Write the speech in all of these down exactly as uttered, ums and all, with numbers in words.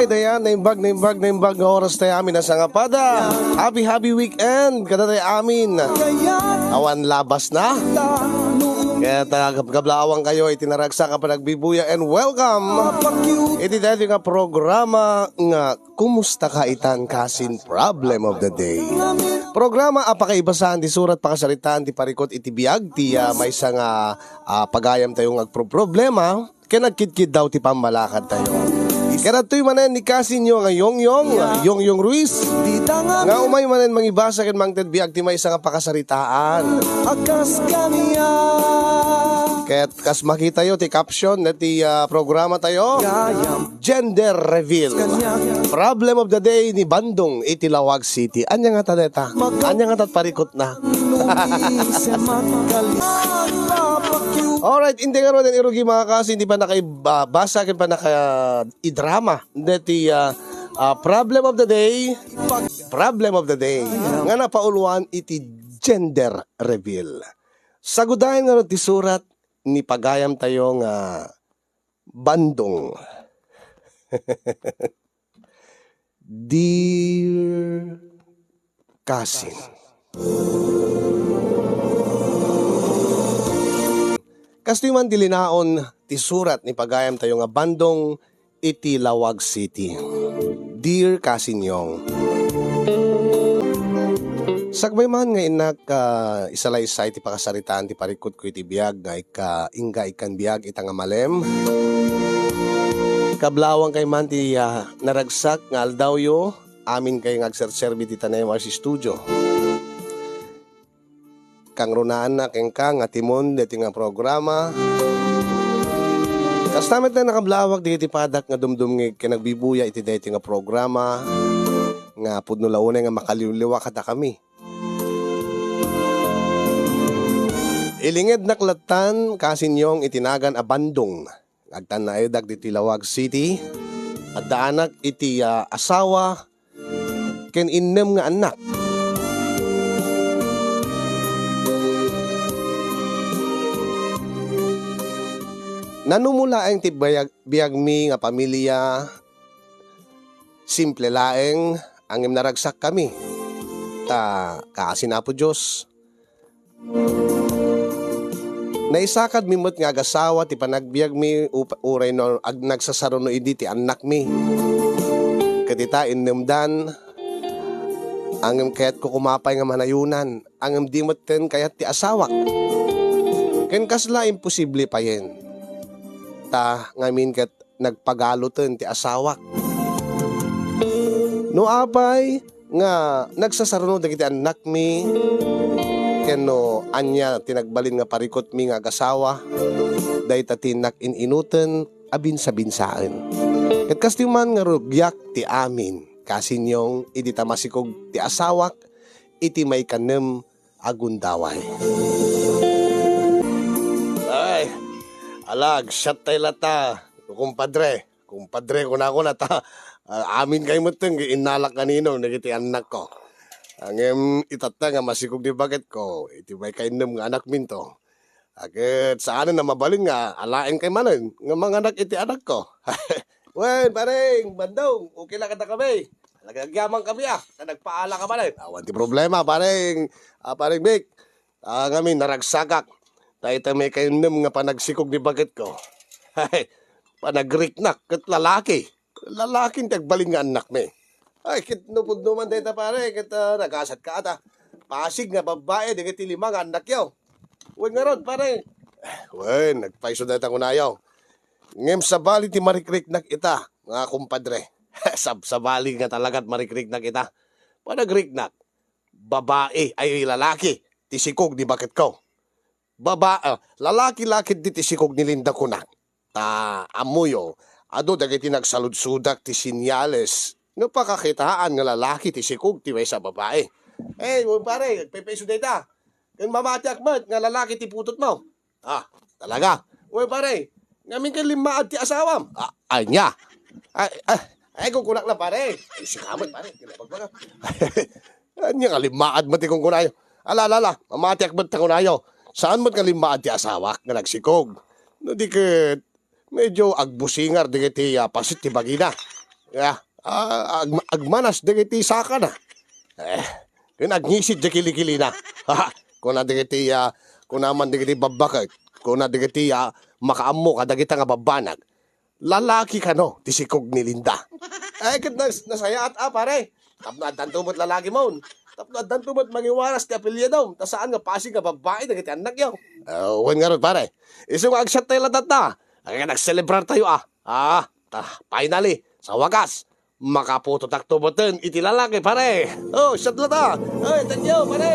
Ita yan, naimbag, naimbag, naimbag nga oras tayo amin a sangapada. Happy, happy weekend kadatayo amin. Awan labas na. Kaya ta, gab-, gablaawang kayo iti naragsak a panagbibuya, and welcome iti daytoy nga programa nga Kumusta Ka Itan Kasin, Problem of the Day. Programa a pakaibasaan ti surat, pakasaritaan ti parikut iti biag ti, ah, maysa nga, ah, pagayam tayo nga agproproblema ken agkidkiddaw ti pammalakad tayo. Ket adtoy manen ni kasinyo nga Yongyong, Yongyong Ruiz, nga umay manen mangibasa ken mangted biag ti maysa nga pakasaritaan. Akas kaniya. Ket kas makitayo ti caption deti, ah, programa tayo, gender reveal. Problem of the day ni Bandong iti Laoag City. Ania ngata dayta? Ania ngata parikutna? Alright, indi ngaruden, irugi mga kasin, ti pannakaibasa ken pannakaidrama deti, ah, ah, problem of the day, problem of the day nga napauluan iti gender reveal. Sagudayen ngarud ti surat ni pagayam tayo nga Bandong. Dear Kasin. Kastoy man ti linaon ti surat ni pagayam tayo nga Bandong iti Laoag City. Dear Kasin Yong, sakbay man nga innak, ah, isalaysay ti pakasaritaan ti parikutko iti biag nga ikka, ingga ikkan biag ita nga malem. Kablawang kay man ti, ah, naragsak nga aldawyo, amin kay nga agserserbi ti Tanemars Studio. Kangrunaanna kenka nga timon deti nga programa. Kasta met nga nakablawak dagiti padak nga dumdumngeg ken agbibuya iti daytoy nga programa nga pudno la unay nga makaliwliwa kadakami. Ilingednak lattan, Kasin Yong, iti nagan a Bandong. Agtannaedak ditoy Laoag City. Addaanak iti, ah, asawa ken innem nga annak. Nanumo laeng ti biag-, biagmi nga pamilia, simple laeng, ngem naragsakkami. Ta, kaasi ni Apo Dios, naisakadmi met nga agasawa ti panagbiagmi up-, uray no ag-, nagsasaruno idi ti annakmi. Ket ita, innemdan, ngem kayatko koma pay nga manayonan, ngem di metten kayat ti asawak. Ken kasla, imposible payen. Ta, ngamin ket nagpagaloten ti asawak. No apay nga nagsasaruno dagiti annakmi, ken no ania ti nagbalin nga parikutmi nga agasawa, dayta ti innak in-inuten a binsabinsaen. Ket kastoy man nga rugiak ti amin, Kasin Yong, idi ta masikog ti asawak iti maikanem a gundaway. Ay, ala, agsiattay latta, kumpadre. Kumpadre, kunakon, ta, ah, amin kay metten nga innalak nganino dagiti annakko. Ngem itatta nga masikog ti baketko, iti maikainnem nga anakminto. Ket saanen a mabalin nga alaen kay manen nga manganak iti anakko. Wen, pareng, Bandong, okay la kadakami? Nagagyaman kami, ah, ta nagpaala ka manen. Awan ti problema, pareng, ah, pareng Vic. Ah, ngamin, naragsakak. Ta ita maikainnem nga panagsikog ni baketko. Panagriknak ket lalaki. Lalakin ti agbalin nga annakmi. Ay, ket no pudno man dayta, pare, ket, ah, nagasatka ta. Pasig nga babbai dagiti lima nga annakyo. Wen ngarud, pare. Wen, nagpayso dayta kunayo. Ngem sabali ti marikriknak ita, mga kumpadre. Sab-, sabali nga talagat marikriknak ita. Panagriknak. Babai, ay, lalaki, ti sikog ni baketko. Baba-, ah, lalaki la ketdi ti sikog ni Linda kunak. Ta, ammoyo, adu dagiti nagsaludsodak ti senyales nga pakakitaan nga lalaki ti sikog ti maysa a babai. Eh, pare, agpaypayso dayta. Ken mamatiak met nga lalaki ti putotmo. Ah, talaga? Uy, pare, ngamin ken limmaad ti asawam. Ah, ania? Ay, ay, ay, kukunak la, pare. Ay, sika met, pare. Kinapagbaga. Ania nga limmaad met ti kunkunayo? Ala, ala, ala, mamatiak met ta kunayo. Saan met nga limmaad ti asawak nga nagsikog? No di ket, medyo agbusingar dagiti, ah, pasit ti bagina. Ah, ah, agma-, agmanas dagiti sakana. Eh, ken agngisit di kilikilina. Ha, kuna dagiti, ah, kuna man dagiti babbaket, kuna dagiti, ah, makaammo kadagita nga babbanag. Lalaki kano ti sikog ni Linda. Eh, ket nas-, nasayaat, ah, pare. Tapno addanto met lalaki mon. Tapno addanto met mangiwaras ti apelyidom. Ta saan nga Pasig nga babbai dagiti annakyo. Ah, wen ngarud, pare. Isu nga agsiattayo la tatta. Ay, nagselebrar tayo, ah. Ah, ta, finally, sa wakas, makaputotakto metten iti lalaki, pare. Oh, siat la ta. Ay, thank you, pare.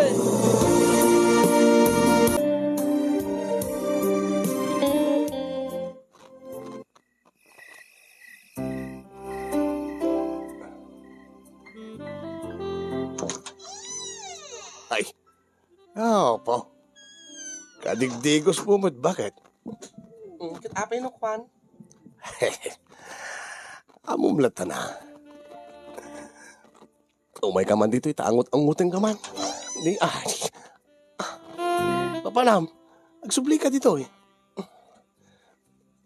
Ay, apo. Kadigdigos mo met, baket? Mm, ket apay no kuan? Ammom latta na. Umay ka man ditoy, ta angot-angoten ka man. Di, ay. Papanam, agsubli ka ditoy.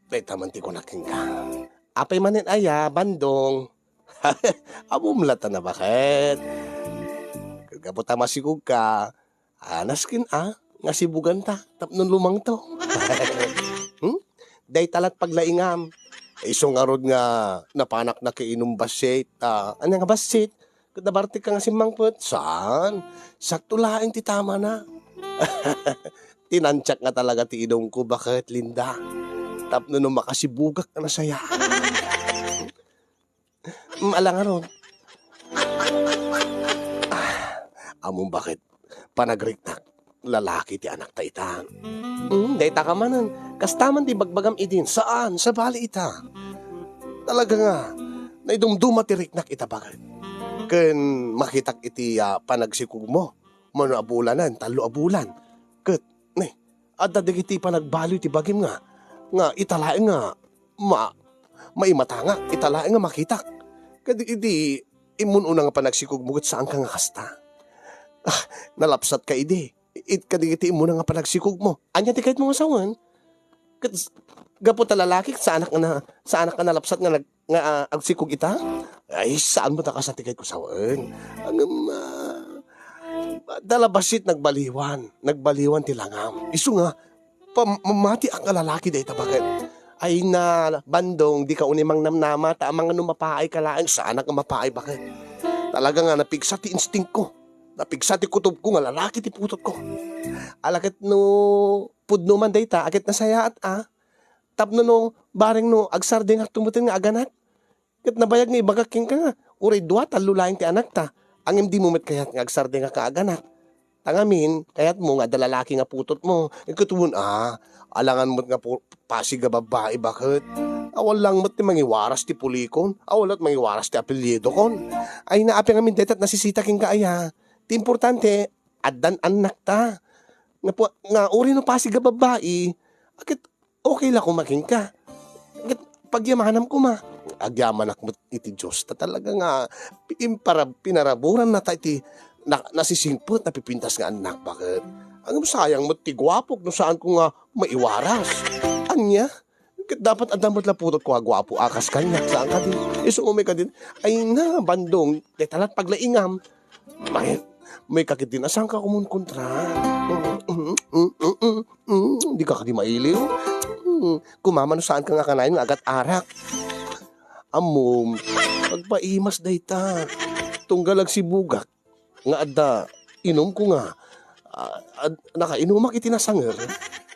Dayta man ti kunak kenka. Apay manen aya, Bandong? Ammom latta na, baket? Ket gapu ta masikog ka, anas ken a, nga sibugan ta, tapno lumangto. Hmm? Dayta lat paglaingam. Isu ngarud nga napanak nakiinum bassit, ah, ania nga bassit? Ket nabartek ka nga simmangpet? Saan. Sakto laeng ti tamana. Tinantiak nga talaga ti inumko, baket, Linda. Tapno no makasibugak a nasayaat. Mm, ala ngarud. Ah, ammom baket? Panagriknak. Lalaki ti anakta ita. Mm, dayta ka manen. Kasta man ti bagbagam idin. Saan? Sabali ita. Talaga nga, naidumduma ti riknak ita, baket. Ken makitak iti, ah, panagsikogmo. Mano a bulanen, tallo a bulan. Ket, ne, adda dagiti panagbaliw ti bagim nga, nga ita laeng nga ma-, maimatangak, ita laeng nga makitak. Ket idi immun-una nga panagsikogmo ket saanka nga kasta. Ah, nalapsatka idi. It kadagiti immuna nga panagsikogmo. Ania ti kayatmo nga sawen? Ket s-, gapu ta lalaki, saanak nga na-, saanak nga nalapsat nga nag-, nga, ah, agsikog ita? Ay, saan mo ta kasta ti kayatko sawen? Ngem, ah, dala bassit nagbaliwan, nagbaliwan ti langam. Isu nga, pam-, mamatiak nga lalaki dayta, baket? Ay na, Bandong, dika unay mangnamnama, ta amangan no mapaay ka laeng, saanak nga mapaay, baket? Talaga nga napigsa ti instinct ko. Napigsa ti kutobko nga lalaki ti putotko. Ala ket no pudno man dayta, a ket nasayaat a. Tapno no, bareng no, agsardengak tumeten nga aganat. Ket nabayag nga ibagak kenka nga, uray dua, tallo laeng ti anakta. Ngem dimo met kayat nga agsardengak nga aganat. Ta ngamin, kayatmo nga adda lalaki nga putotmo. Ket wen a, alangan met nga pu-, Pasig a babbai, baket? Awan lang met ti mangiwaras ti pulikon. Awan met mangiwaras ti apelyidokon. Ay, naapi ngamin dayta nasisita kenka aya. Ti importante, addan annakta. Nga pu-, nga uray no Pasig a babbai, a ket okay la koma kenka. Ket pagyamanam koma. Agyamanak met iti Dios ta talaga nga impara-, pinaraburanna ta iti na-, nasisingpet, napipintas nga annak, baket? Ngem sayang met ti guapok no saanko nga maiwaras. Ania? Ket dapat adda met la putotko a guapo a kas kaniak, saan kadi? Isu umay kadin, ay na, Bandong, dayta lat paglaingam. May, may kakit din, a saanka kumunkontra? Mm, mm, mm, mm, mm, mm, di ka kadi mailiw? Mm, kumama no saanka nga kanayon nga agat-arak. Ammom, agpaimas dayta. Tunggal agsibugak nga adda inumko nga, ah, ad-, nakainumak iti nasanger.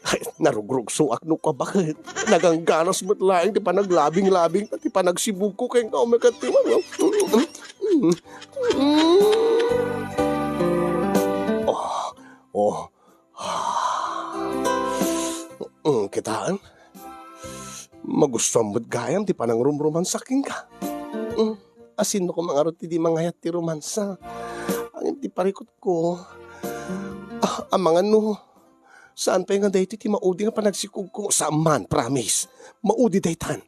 Ay, narugrugsoak no ka, baket? Nagangganas met laeng ti panaglabing-labing, ti panagsibugko kenka, umay ket ti, oh, oh. Mm, kitaem? Magustuam met gayam ti panangrumromansa kenka. Mm, asinno koma ngarud ti di mangayat ti romansa? Ngem ti parikutko, ah, amangan no saan pay nga daytoy ti maudi nga panagsikogko? Saan man, promise. Maudi daytan.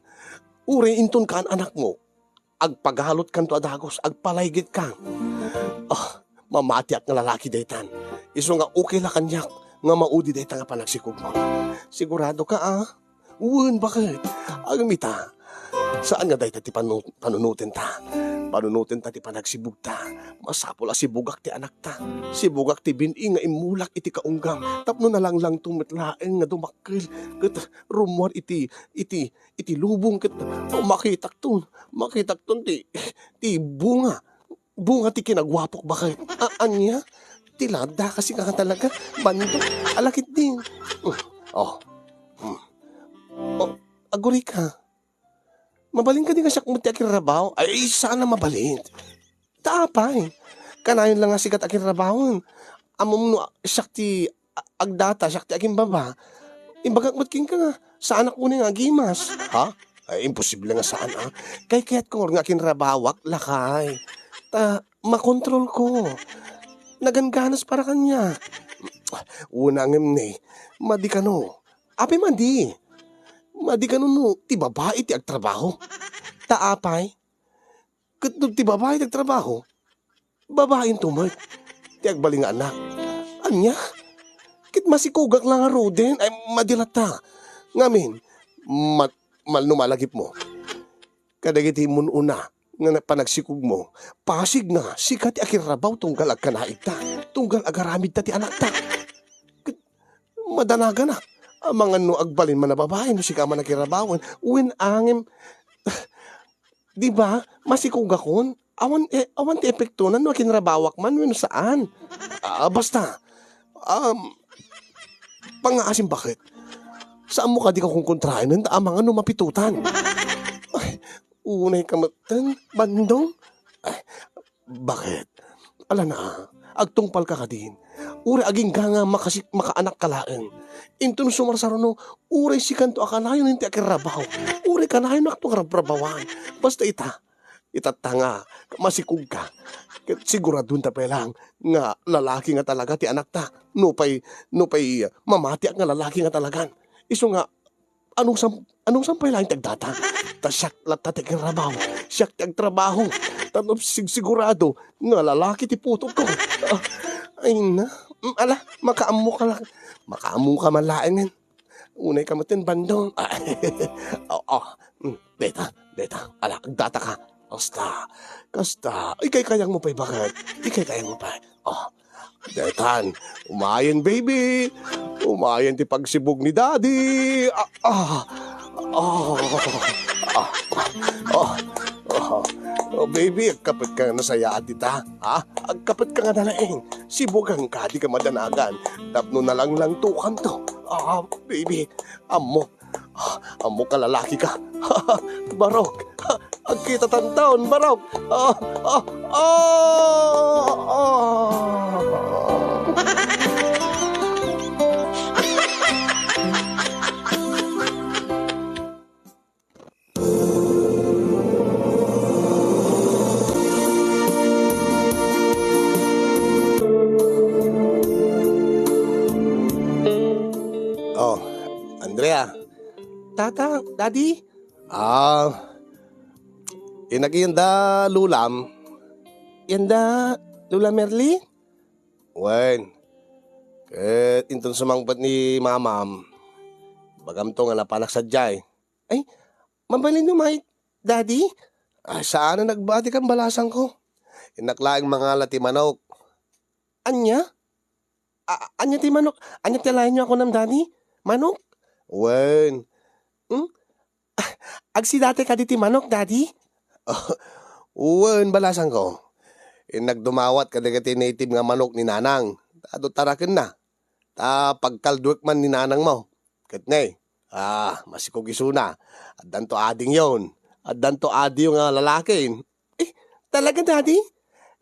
Uray inton kaan-anakmo, agpagalotkanto a dagus, agpalaygitkan. Ah, mamatiak nga lalaki daytan. Isu nga okay la kaniak nga maudi dayta nga panagsikogmo. Sigurado ka, ah? Wen, baket? Agmita. Saan nga dayta ti panu-, panunotenta? Panunotenta ti panagsibugta. Masapul a sibugak ti anakta. Sibugak ti bin-i nga immulak iti kaunggam tapno nalanglangto met laeng nga dumakkel ket rummuar iti, iti, iti lubong ket makitakton, makitakton ti, ti bunga, bunga ti kinaguapok baket. A-, ania? Ti ladda kasi nga talaga, bando, alakit din. Mm. Oh. Mm. Oh, agurika. Mabalin kadi nga siak met ti akirrabaw? Ay, saan a mabalin. Ta apay. Kanayon lang nga sikat akirrabawen. Ammom no siak ti a-, agdata, siak ti agimbaba. Imbagak met kenka nga, saanak unay nga agimas. Ha? Ay, imposible nga saan, ah. Kay kayatko nga akinrabawak, lakay. Ta, makontrol ko. Nagangganas para kaniak. Una ngem ne, madi kano. Apay madi? Madi kano no ti babai ti agtrabaho? Ta apay? Ket no ti babai ti agtrabaho, babainto met ti agbalin nga anak. Ania? Ket masikugak la ngaruden? Ay, madi latta. Ngamin, mat-, mal-, no malagipmo kadagiti immun-una nga na-, panagsikugmo, pasig nga sika ti akirrabaw tunggal agkanaigta, tunggal agaramidta ti anakta. Ket madanaganak. Amangan no agbalin man a babai no sika man a kirrabawen. Wen angem, di ba, masikugakon? Awan, eh, awan ti epektona no akinrabawak man wenno saan. Ah, basta, um, pangngaasim baket. Saanmo kadi a konkontraen ta amangan no mapitutan? Ay, unay ka metten, Bandong. Ay, baket? Ala na, agtungpal ka kadin. Uray agingga nga makasi-, makaanak ka laeng. Inton sumarsaruno, uray sikanto a kanayon ti akirrabaw. Uray kanayonakto nga rabrabawan. Basta ita, itatta nga masikog ka. Ket siguraduenta pay lang nga lalaki nga talaga ti anakta. Nupay, nupay mamatiak nga lalaki nga talagan. Isu nga, anong sam-, anong sampay laeng ti agdata? Ta siak latta ti agtrabaho. Siak ti agtrabaho. Tapno sigsigurado nga lalaki ti putokko. Ah, ay na. Mm, ala, makaammo ka lang. Makaammo ka man laengen. Unay ka metten, Bandong. Ah, oo. Mm, deta, deta. Ala, agdata ka. Kasta, kasta. Ikaykayangmo pay baket. Ikaykayangmo pay. Oh. Detan, umayen, baby. Umayen ti pagsibug ni Daddy. Ah, ah. Oh. Ah. Oh. Oh. Oh, baby, agkapet ka nga nasayaat dita, ha? Agkapet ka nga nalaing. Sibugan ka, di ka madanagan. Tapno nalanglangtokanto. Ah, baby, ammo. Ah, ammo ka lalaki ka. Barok. Agkitatanton, barok. Ah, ah, ah, ah. Oh, Andrea. Tata, Daddy? Ah, innak iyanda lulam? Iyanda Lula Merly? Wen. Ket inton sumangpet ni mamam, bagamto nga napanak sadiay. Ay, mabalin umay, Daddy? Ah, saan a nagbati kan balasangko? Innak laeng mangala ti manok. Ania? A-, ania ti manok? Ania ti alaenyo a kunam, Daddy? Manok? Wen. Hmm? Agsidati kadi ti manok, Daddy? Wen, balasangko. Innak dumawat kadagiti native nga manok ni Nanang. Adu tarakenna. Ta pagkalduek man ni nanangmo. Ket ne, ah, masikog isuna. Addanto adingyon. Addanto adiyo nga lalaki. Eh, talaga, Daddy?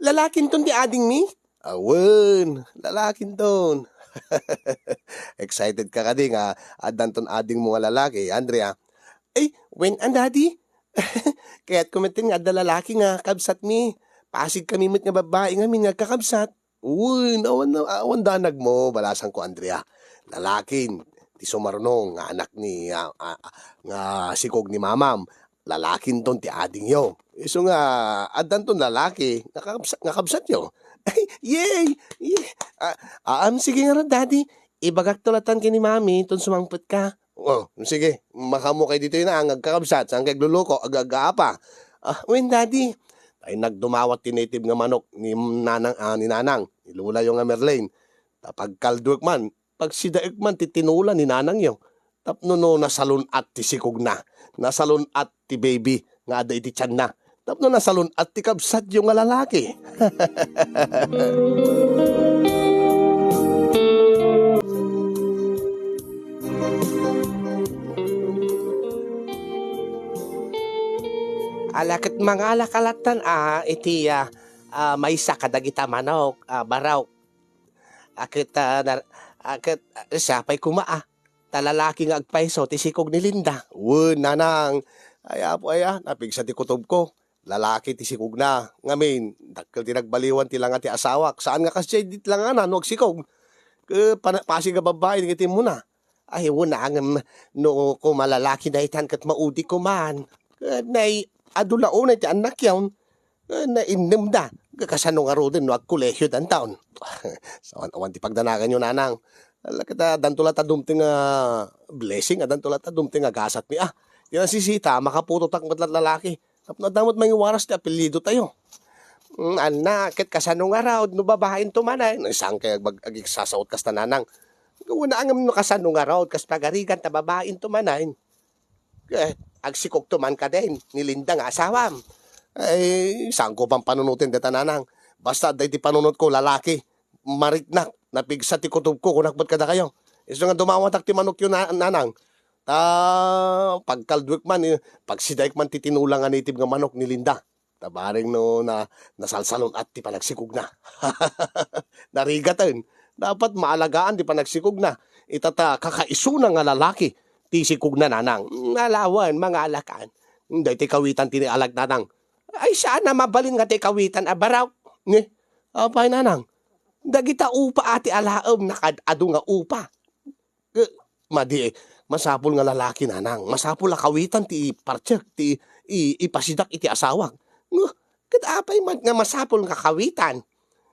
Lalakinton ti adingmi? Awen, lalakinton. Excited ka kadi nga addanton adingmo nga lalaki, Andrea? Eh, wen a, Daddy? Kayatko metten nga adda lalaki nga kabsatmi. Pasigkami met nga babbai ngamin nga agkakabsat. Uy, awan, awan danagmo, balasangko, Andrea. Lalakin ti sumarunong nga anak ni, ah, ah, nga sikog ni mamam. Lalakinton ti adingyo. Isu nga, addanton lalaki nga kabsa-, nga kabsatyo. Yay! Yay! Ah, ah, am, sige ngarud, Daddy. Ibagakto latan ken ni Mami inton sumangpet ka. Oh, sige, makaammo kay ditoy na, ang agkakabsat, saan kay agluluko, aga-aga pa. Ah, wen, Daddy. Ay, nagdumawat ti native nga manok ni nanang, ah, ni nanang, ni lolayo nga Merlin. Ta pagkalduek man, pagsidaek man ti tinula ni nanangyo. Tapno no nasalun-at ti sikogna, nasalun-at ti baby nga adda iti tianna. Tapno nasalun-at ti kabsatyo nga lalaki. Ala ket mangala ka lattan a iti, ah, ah, maysa kadagita manok, ah, barok. A ket, ah, nar-, a ket, ah, siapay koma, ah. Ta lalaki nga agpayso ti sikog ni Linda. Wen, nanang. Ay, apo aya, napigsa ti kutobko. Lalaki ti sikogna. Ngamin, dakkel ti nagbaliwan ti langa ti asawak. Saan nga kasdiay dit langana no agsikog? Ket pana-, pasig a babbai dagiti immuna. Ay, wen, ngem no koma lalaki daytan ket maudi koman. Ket nay, adu la unay ti annakyon. Eh, nainnemda. Kasano ngaruden no agkolehio danton? Awan, awan ti pagdanaganyo, nanang. Ala, ket, ah, danto latta dumteng nga blessing, ah, danto latta dumteng nga gasatmi, ah. Ti nasisita, makaputotak met latta lalaki. Tapno adda met mangiwaras ti apelyidotayo. Mm, anna, ket kasano ngarud no babainto manen? Ay, saan kay ag-, agiksasaot kasta, nanang? Gapu na ngem no kasano ngarud, kas pagarigan ta babainto manen. Eh, agsikogto man kadin ni Linda nga asawam. Ay, saanko pampanunoten dayta, nanang. Basta adda iti panunotko, lalaki. Mariknak, napigsa ti kutobko, kunak met kadakayo. Isu nga dumawatak ti manokyo, na-, nanang. Ta, pagkalduek man, eh, pagsidaek man ti tinula nga native nga manok ni Linda. Ta bareng no na, nasalsalun-at ti panagsikogna. Narigaten. Dapat maalagaan ti panagsikogna. Ita ta kakaisuna nga lalaki ti sikogna, nanang. Alawan, mangalakan. Daytoy kawitan ti alag, nanang. Ay, saan a mabalin nga ti kawitan a barok. Ni, apay, nanang? Dagita upa a ti alaem, nakad-adu nga upa. Eh, madi, eh. Masapul nga lalaki, nanang. Masapul a kawitan ti partek, ti i-, ipasidak iti asawak. Nga, ket apay met nga masapul nga kawitan?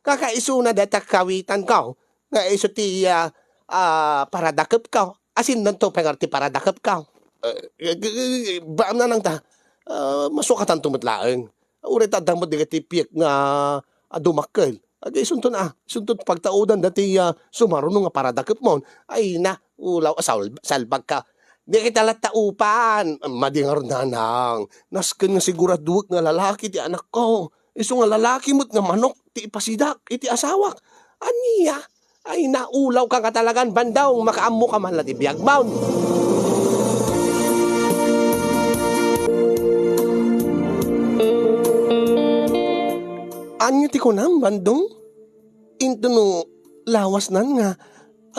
Kakaisuna dayta kawitanko, nga isu ti, ah, ah, paradakepko. Asinnanto pay ngarud ti paradakepko. Eh, eh, eh, eh, ba, nanang ta, ah, masukatanto met laeng. Uray ta adda met dagiti piek nga adu makkel. Agay, isunton a, isunton pagtaudan dati, ah, sumaruno nga paradakepmon. Ay na, ulaw a sal-, salbag ka. Di kita latta upan. Madi ngarud, nanang. Nasken nga siguraduek nga lalaki ti anakko. Isu nga lalaki met nga manok ti ipasidak iti asawak. Ania? Ay, naulaw ka nga talagan, Bandong, makaammo ka man la ti biagmon. Ania ti kunam, Bandong? Into no lawasnan nga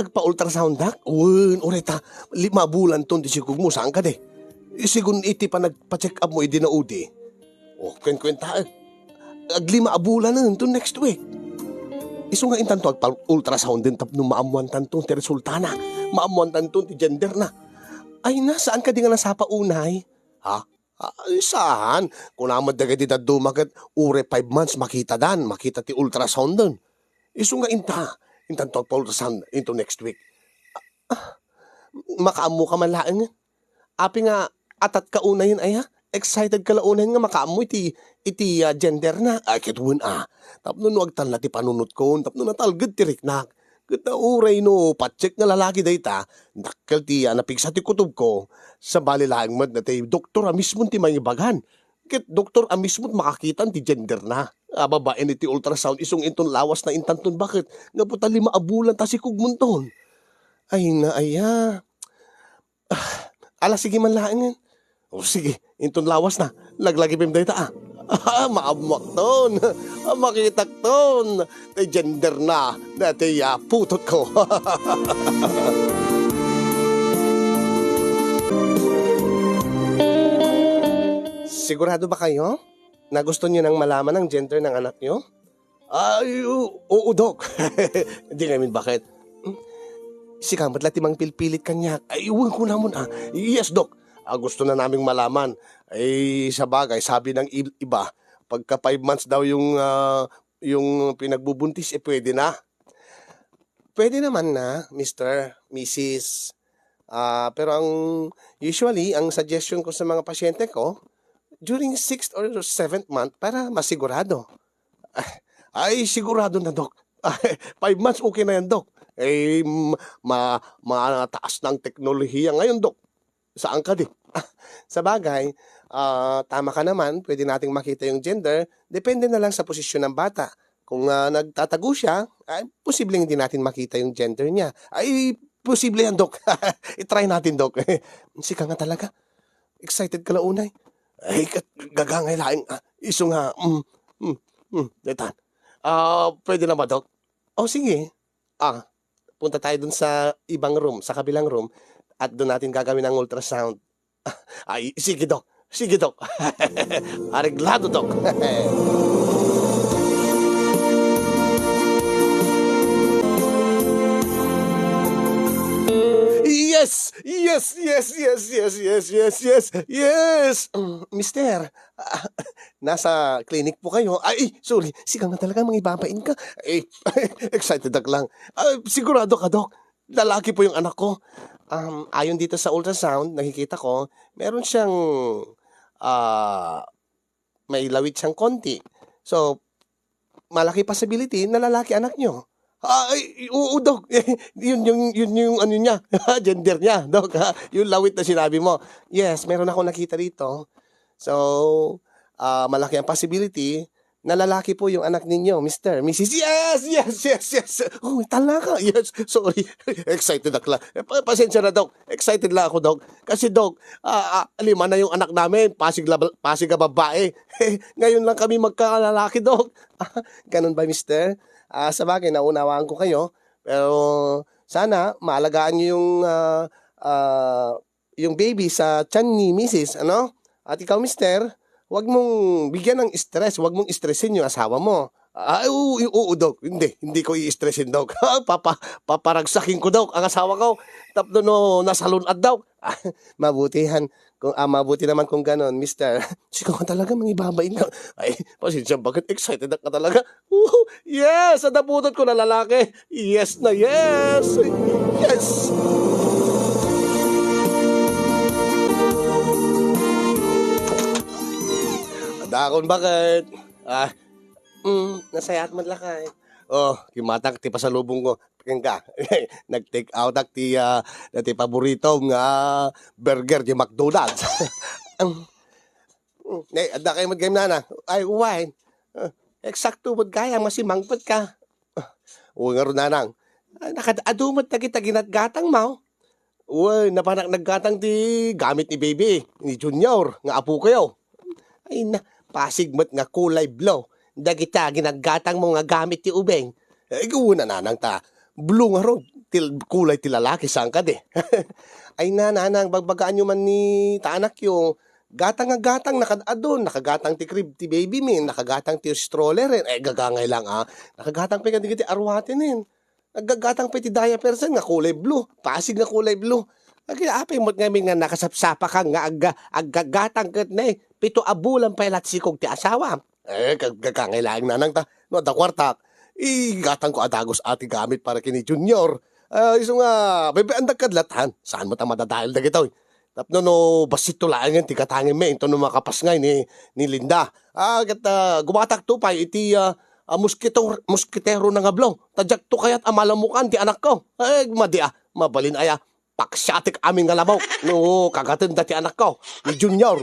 agpa-ultrasoundak? Wen, uray ta, lima a bulanton ti sikogmo, saan kadi? Sigun iti panagpa-check-up mo idi naudi. O, kuenkuentaek. Aglima a bulanen to next week. Isu nga intanto agpa-ultrasounden tapno maammoantanto ti resultana. Maammoantanto ti genderna. Ay na, saan kadi nga nasapa unay? Ha? Ay, saan? Kuna met dagiti dadduma ket uray five months makitadan, makita ti ultrasounden. Isu nga inta, intanto agpa-ultrasound into next week. Ah, makaammo ka man laeng. Apay nga, atatka unayen aya? Excited ka la unayen nga makaammo iti, iti, ah, genderna? Ay, ket wen, ah. Tapno no agtalna ti panunotkon, tapno natalged ti riknak. Ket ta uray no patchek nga lalaki dayta, dakkel ti, ah, napigsa ti kutobko. Sabali laeng met daytay doktor a mismo ti mangibagan. Ket doktor a mismo ti makakitan ti genderna. A, babaen iti ultrasound, isu nga inton lawasna intanton baket. Gapu ta lima a bulan ta sikugmonton. Ay, na aya. Ah, ala, sige man laengen. O, sige, inton lawasna, laglagipem dayta, a. Ah, maammoakton. Ah, makitakton. Ti genderna, dayta, ah, putotko. Sigurado ba kayo? Na gusto niyo nang malaman ang gender ng anak niyo? Ay, oo, oo, Dok. Di ngamin, bakit? Hmm? Sika met la ti mangpilpilit kaniak. Ay, iwan ko naman, ah. Yes, Dok. Ah, gusto na naming malaman. Ay, sa bagay, sabi ng ib-, iba, pagka five months daw yung, ah, yung pinagbubuntis, eh, pwede na. Pwede naman na, Mister, Missus. Ah, pero ang, usually, ang suggestion ko sa mga pasyente ko, during sixth or seventh month para masigurado. Ay, sigurado na, Dok. Five months, okay na yan, Dok. Eh, m-, ma-, mataas na ang teknolohiya ngayon, Dok. Saan ka di? Sabagay, ah, tama ka naman, pwede nating makita yung gender, depende na lang sa posisyon ng bata. Kung, ah, nagtatago siya, ay, posibleng hindi natin makita yung gender niya. Ay, posible yan, Dok. I-try natin, Dok. Sika nga talaga. Excited ka launay. Ay, kat-, gagangay laeng, ah, isu nga, mm, mm, mm, detan. Ah, pwede na ba, Dok? Oh, sige. Ah, punta tayo dun sa ibang room, sa kabilang room, at dun natin gagawin ang ultrasound. Ay, sige, Dok. Sige, Dok. Areglado, Dok. Yes! Yes, yes, yes, yes, yes, yes, yes, yes! Mm, mister, ah, nasa clinic po kayo? Ay, sorry, sika nga talaga, mangibabain ka. Eh, excited ak lang. Ah, sigurado ka, Dok? Lalaki po yung anak ko. Um, ayon dito sa ultrasound, nakikita ko, meron siyang, ah, may lawit siyang konti. So, malaki possibility na lalaki anak nyo. Ah, ay, oo, Dok. Yun yung, yun yung ano niya, gender niya, Dok, ha? Yung lawit na sinabi mo. Yes, meron akong nakita dito. So, ah, malaki ang possibility na lalaki po yung anak ninyo, Mister, Missus Yes! Yes! Yes! Yes! Oh, talaga? Yes! Sorry. Excited ako lang. Eh, pa-, pasensya na, Dok. Excited lang ako, Dok. Kasi, Dok, ah, ah, lima na yung anak namin. Pasig la-, Pasig a babae. Ngayon lang kami magkalalaki, Dok. Ganun ba, Mister? Ah, sa bagay, naunawaan ko kayo. Pero sana maalagaan niyo yung, ah, ah, yung baby sa tiyan ni Misis, ano? At ikaw, Mister, wag mong bigyan ng stress, wag mong stressin yung asawa mo. Ah, oo, oo, Dok. Hindi, hindi ko i-stressin, Dok. Papa-, paparagsakin ko, Dok, ang asawa ko. Tapno no, nasalun-ad, Dok. Mabutihan. Kung, ah, mabuti naman kung ganon, Mister. Sika ka talaga, mangibabain ka. Ay, pasensya, bakit excited ka talaga? Woohoo! Yes! Ang nabutot ko na lalaki. Yes na yes! Yes! Adakon, bakit? Ah, mm, nasayaat man lakay. Oh, kimatak ti pasalubong ko. Ken ka, nag-take out ak ti, ah, ti paborito nga burger ti McDonald's. Ang, mm, ne, adda kayo met gayam, nana. Ay, wine. Ah, eksakto met gayam, masimangpet ka. Ah, o, ngarud, nanang. Ah, nakad-adu met dagita ginatgatang mo. Uy, napanak naggatang ti gamit ni baby, ni Junior, nga apo kayo. Ay na, pasig met nga kulay blue. Dagita ginaggatang mo nga gamit ti ubing. Eh, ikaw na, nanang, ta blue nga ron, ti kulay ti lalaki, saan ka di? Ay na, nanang, bagbagaanyo man ni ta anakyo, gatang nga gatang, nakad-adun, nakagatang ti crib ti baby min, nakagatang ti stroller, eh, gagangay lang, ah. Nakagatang pa kadagiti arwaten, eh. Naggagatang pay ti diapersen nga kulay blue, pasig nga kulay blue. Agi, apay met ngamin nga nakasapsapakan nga agga-, aggagatang ket ne, pito a bulan pay latsikog ti asawa. Eh, kag-, kagangay laeng, nanang, ta no adda kuartak, igatangko a dagus a ti gamit para ken ni Junior. Ah, isu nga, bebe-andak kad latan. Saan met a madadael dagitoy? Tapno no bassit to laengen ti gatangenmi inton no makapasngay ni, ni Linda. Ah, ket, ah, gumatak to pay iti, ah, ah, moskitor-, moskitero na nga blue. Ta diak to kayat a malamukan ti anakko. Eh, madi, ah, mabalin aya, paksiatek amin nga lamok no kagatenda ti anakko, ni Junior.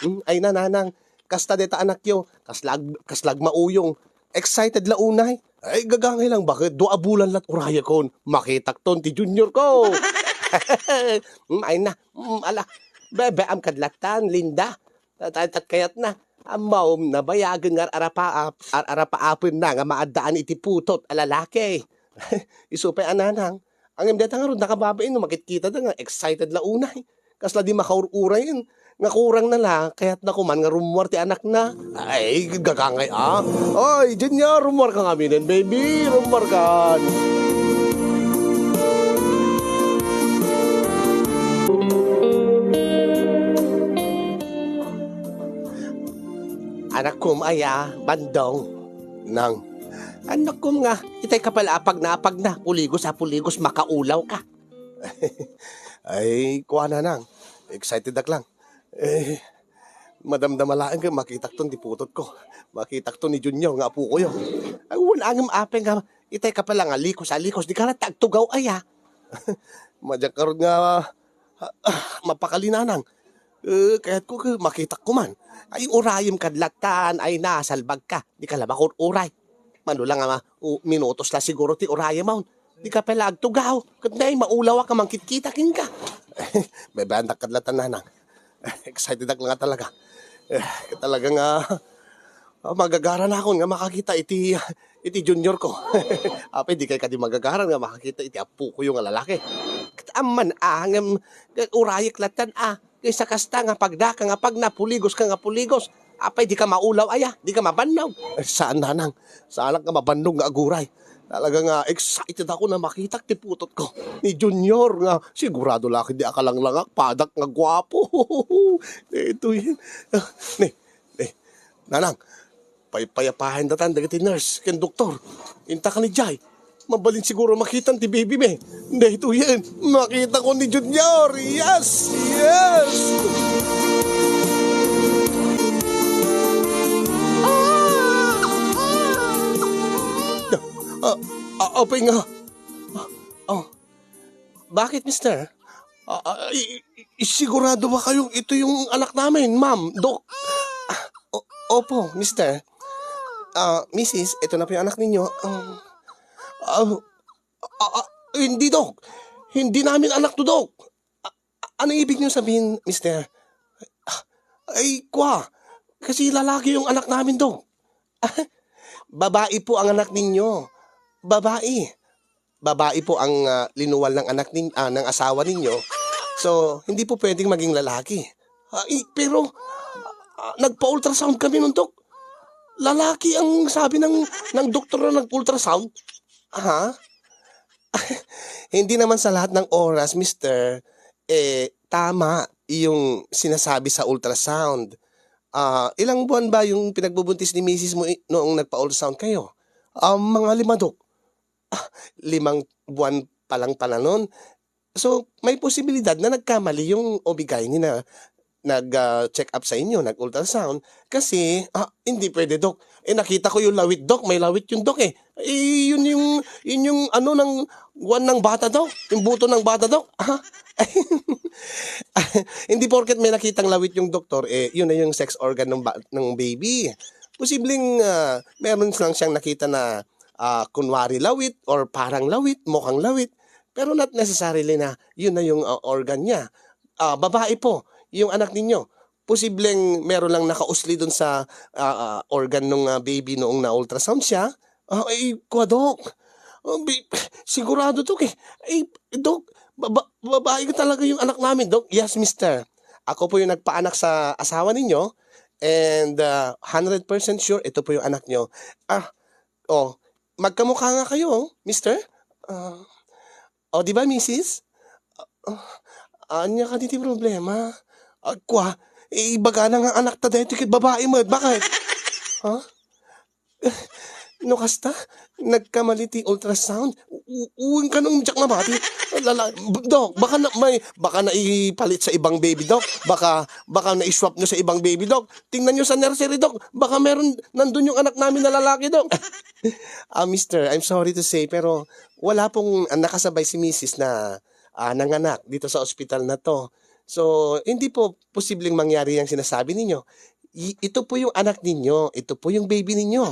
Hmm, ay na, nanang, kasta deta anakyo, kasla ag-, kasla agmauyong. Excited la unay. Ay, gagangay lang, bakit? Dua a bulan lat urayekon. Makitakton ti Junior ko. Mm, ay na. Mm, ala. Bebeam kad latan, Linda. Ta-, ta-, tat kayat na. Ammo, nabayagen nga ar-, arapa-, ar-, arapaapen na nga maaddaan iti putot a lalaki. Isu pay a, nanang. Ngem dayta ngarud, nakababain no makitkita da nga excited la unay. Kasla di makaur-urayen. Nga kurang na la, kayat na kuman nga rummuar ti anakna. Ay, gagangay, ah. Oy, Junior, rummuar ka ngaminen, baby. Rummuar ka. Anakkom aya, Bandong. Nang. Anakkom nga, itay ka pala apag na apag na, puligos a puligos, makaulaw ka. Ay, kua, Nanang. Excited ak lang. Eh, madamdama laeng ket makitakton ti putotko. Makitakton ni Junior nga apokoyo. Ay, wen angem apay nga itay ka pala nga likos a likos, di ka latta agtugaw aya. Madiak ngarud nga, ah, mapakali, Nanang. Eh, kayatko ket makitak ko man. Ay, urayem kad lattan, ay nasalbag ka. Di ka la makur-uray. Mano lang nga ma-, u-, minutos la siguro ti urayem, awn. Di ka pala agtugaw. Ket nay, maulaw ka mangkitkita kenka. Bebeandak kad lattan, Nanang. Excited ak nga talaga. Eh, talaga nga, ah, magagaran akon nga makakita iti, iti junior ko. Apay, di kay kadi magagaran nga makakita iti apokoyo nga lalaki. Ket amman, ah, ngem, urayek lattan, ah. Kaysa kasta nga pagdaka nga pagnapuligos ka nga puligos, apay, di ka maulaw aya? Di ka mabannog? Eh, saan, Nanang. Saanak nga mabannog nga aguray. Talaga nga excited ako na makitak ti putotko ni Junior nga sigurado la ket di akalanglangak, padak nga guapo. Daytoy. Ni, ni, Nanang, paypayapaen datan dagiti nurse ken doktor. Inta ka ni Jai. Mabalin siguro makitan ti baby mi. Daytoyen, makita ko ni Junior. Yes! Yes! Ah! Ah, ah, apay nga. Ah, oh. Bakit, mister? Ah, ah, i-, i-, sigurado ba kayong ito yung anak namin, ma'am, Doc? Ah, o-, opo, mister. Ah, misis, ito na po yung anak ninyo. Um, ah, ah, ah, hindi, Doc. Hindi namin anak to, Doc. A-, a-, ano ibig niyo sabihin, mister? Ah, ay, kwa. Kasi lalaki yung anak namin, Doc. Babae po ang anak ninyo. Babae. Babae po ang, ah, linuwal ng anak nin-, ah, ng asawa ninyo. So, hindi po pwedeng maging lalaki. Ah, i-, pero, ah, nagpa-ultrasound kami nun, Dok. Lalaki ang sabi ng, ng doktor na nag-ultrasound. Ha? Hindi naman sa lahat ng oras, mister, eh, tama yung sinasabi sa ultrasound. Ah, ilang buwan ba yung pinagbubuntis ni misis mo i-, noong nagpa-ultrasound kayo? Um, mga lima, Dok. Ah, limang buwan pa lang pala nun. So, may posibilidad na nagkamali yung O B-gyne na nag, ah, check up sa inyo, nag-ultrasound. Kasi, ah, hindi pwede, Dok. Eh, nakita ko yung lawit, Dok. May lawit yung, Dok, eh. Eh, yun yung, yun yung ano ng, wan ng bata, Dok. Yung buto ng bata, Dok. Ah, hindi porket may nakitang lawit yung doktor, eh, yun na yung sex organ ng ba-, ng baby. Posibleng, ah, meron lang siyang nakita na, ah, kunwari lawit or parang lawit, mukhang lawit. Pero not necessarily na yun na yung, ah, organ niya. Ah, babae po yung anak ninyo. Posibleng meron lang nakausli dun sa, ah, ah, organ nung, ah, baby noong na-ultrasound siya. Ah, eh, kwa, Dok. Ah, bi-, sigurado, Dok, eh. Eh, Dok, baba-, babae ka talaga yung anak namin, Dok. Yes, mister. Ako po yung nagpaanak sa asawa ninyo. And, ah, hundred percent sure, ito po yung anak nyo. Ah, oh, magkamukha nga kayo, oh, mister. Ah, oh, di ba, misis? Ah, ah, anya ka diti problema? Ah, kwa, eh, ibaga na nga anak ta daytoy ket babae met. Bakit? Ha? No kasta, nagkamali ti ultrasound. U-, u-, uwing ka nung diak mabati. Lala-, b-, Dok, baka na, may, baka naipalit sa ibang baby, Dok. Baka, baka na-swap nyo sa ibang baby, Dok. Tingnan nyo sa nursery, Dok. Baka meron, nandun yung anak namin na lalaki, Dok. Ah, mister, I'm sorry to say, pero wala pong, ah, nakasabay si misis na, ah, nanganak dito sa ospital na 'to. So, hindi po posibleng mangyari yang sinasabi ninyo. I-, ito po yung anak ninyo, ito po yung baby ninyo.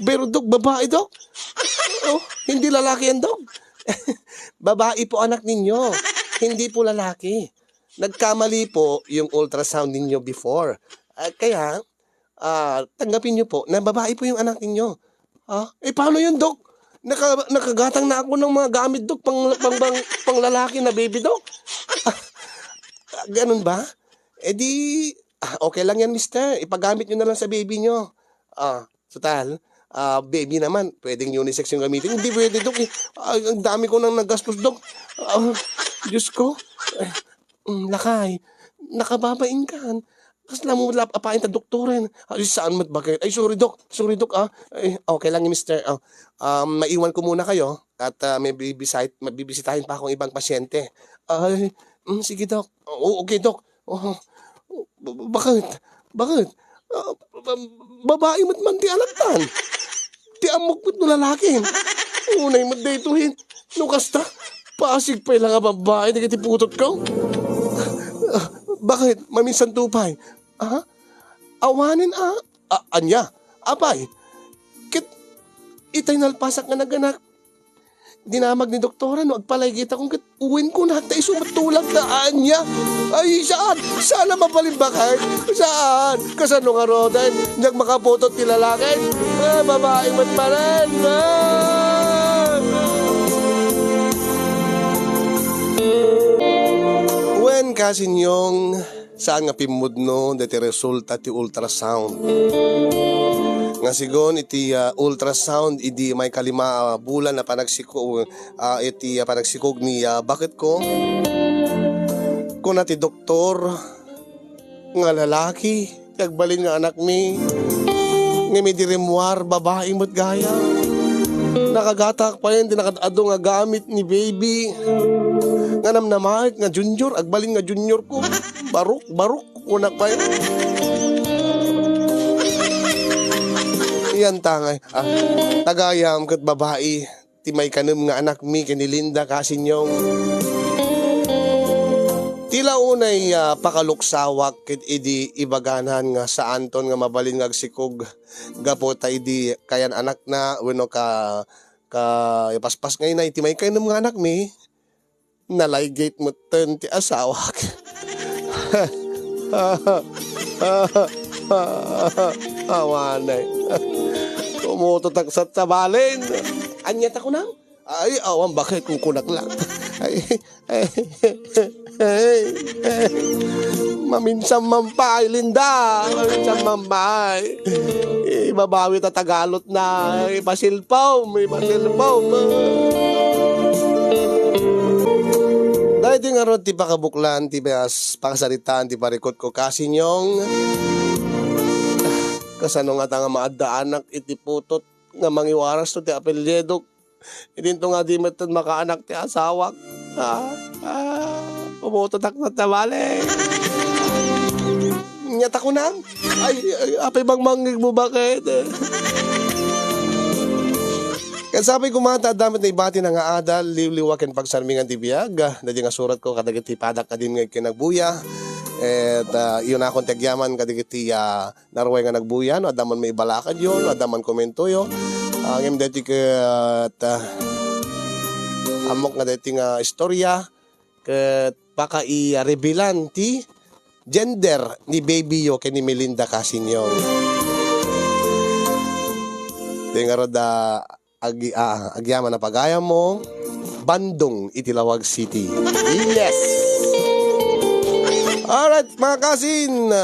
Pero, Dok, babae, Dok. Oh, hindi lalaki yan, Dok. Babae po anak ninyo, hindi po lalaki. Nagkamali po yung ultrasound ninyo before. Ah, kaya, ah, tanggapin niyo po na babae po yung anak ninyo. Ha? Eh, paano yun, Dok? Naka-, nakagatang na ako ng mga gamit, Dok, pang, pang, pang, panglalaki na baby, Dok. Ganun ba? Eh di, ah, okay lang yan, mister. Ipagamit nyo na lang sa baby nyo. Ah, total, ah, baby naman, pwedeng unisex yung gamitin. Hindi pwede, Dok, eh. Ay, ang dami ko nang nagastos, Dok. Ah, Diyos ko. Eh, mm, lakay, nakababain kan. Kasla mo lap-, apain ta doktoren. Ay, saan mo't bagay? Ay, sorry, Dok. Sorry, Dok, ah. Ay, okay lang, mister. Ah, um, maiwan ko muna kayo. Ket, ah, may bibisay-, may bibisitahin pa akong ibang pasyente. Ay, mm, sige, Doc. Oo, okay, Doc. Oh, ba-, ba-, bakit? Bakit? Ah, ba-, babae met man ti anaktan. Ti ammok met no lalaki. Unay met daytoy. No kasta, pasig pay la nga babae dagiti putotko. Ah, bakit? Maminsan to pay. Ah? Awanen a? A-, ania? Apay? Ket itay nalpasak nga naganak, dinamag ni doktora no agpalaygit akon ket uwen kunak ta isu met tulagda. Ania? Ay, saan? Saan a mabalin, bakit? Saan? Kasano ngaruden? Diak makaputot ti lalaki? Ah, babae met manen. Ah! Wen, Kasinyong, saan nga pimmudno daytoy resulta ti ultrasound. Nga sigun iti, ah, ultrasound idi maikalima a bulan a panagsiko-, ah, iti, ah, panagsikog ni, ah, baketko, kuna ti doktor nga lalaki ti agbalin nga anakmi. Ngem idi rimmuar, babae met gayam. Nakagatak payen ti nakaad-adu nga gamit ni baby. Nga namnamaek nga junior, agbalin nga juniorko. Barok, barok, kunak pay. Iyan ta nga, ah, tagayam ket babae ti maikanem nga anakmi ken ni Linda, Kasinyong. Ti la unay, ah, pakaluksawak ket idi ibaganan nga saanton nga mabalin nga agsikog gapu ta idi kayan anakna wenno ka, ka ipaspas nga inay ti maikanem nga anakmi, nalaygit metten ti asawak. Awanay. Umutotak sa tabalin. Ania ta kunam? Ay, awan, bakit kung kunak lang? Ay, ay, ay, ay. Maminsan man pay, Linda. Maminsan man pay. Ibabawi ta tagalot na. Ipasilpom, ipasilpom. Daytoy ngarud ti pakabuklan ti bias-, pakasaritaan ti parikutko, Kasinyong. Kasano nga ta nga maaddaanak iti putot nga mangiwaras to ti apelyido? Idinto nga di metten makaanak ti asawak. Ah, ah, umutotak na tabali. Nia ta kunam? Ay, ay, apay mangmangngeg mo, bakit? Ket sapay koma ta adda met naibati nga adal, liwliwa ken pagsarmingan ti biag. Daydi nga suratko kadagiti padak nga dimngeg ken nagbuya. Et, ah, iyunakon ti agyaman kadagiti, ah, narway nga nagbuya, no adda man maibalakadyo, no adda man komentoyo. Ah, ngem daytoy ket, ah, ammok nga daytoy nga istorya ket pakaire-revealan ti gender ni baby yo ken ni Melinda Kasinyong. Daytoy ngarud, ah, agi-, ah, agyaman a pagayammo, Bandung iti Laoag City. Yes! Alright, mga kasin,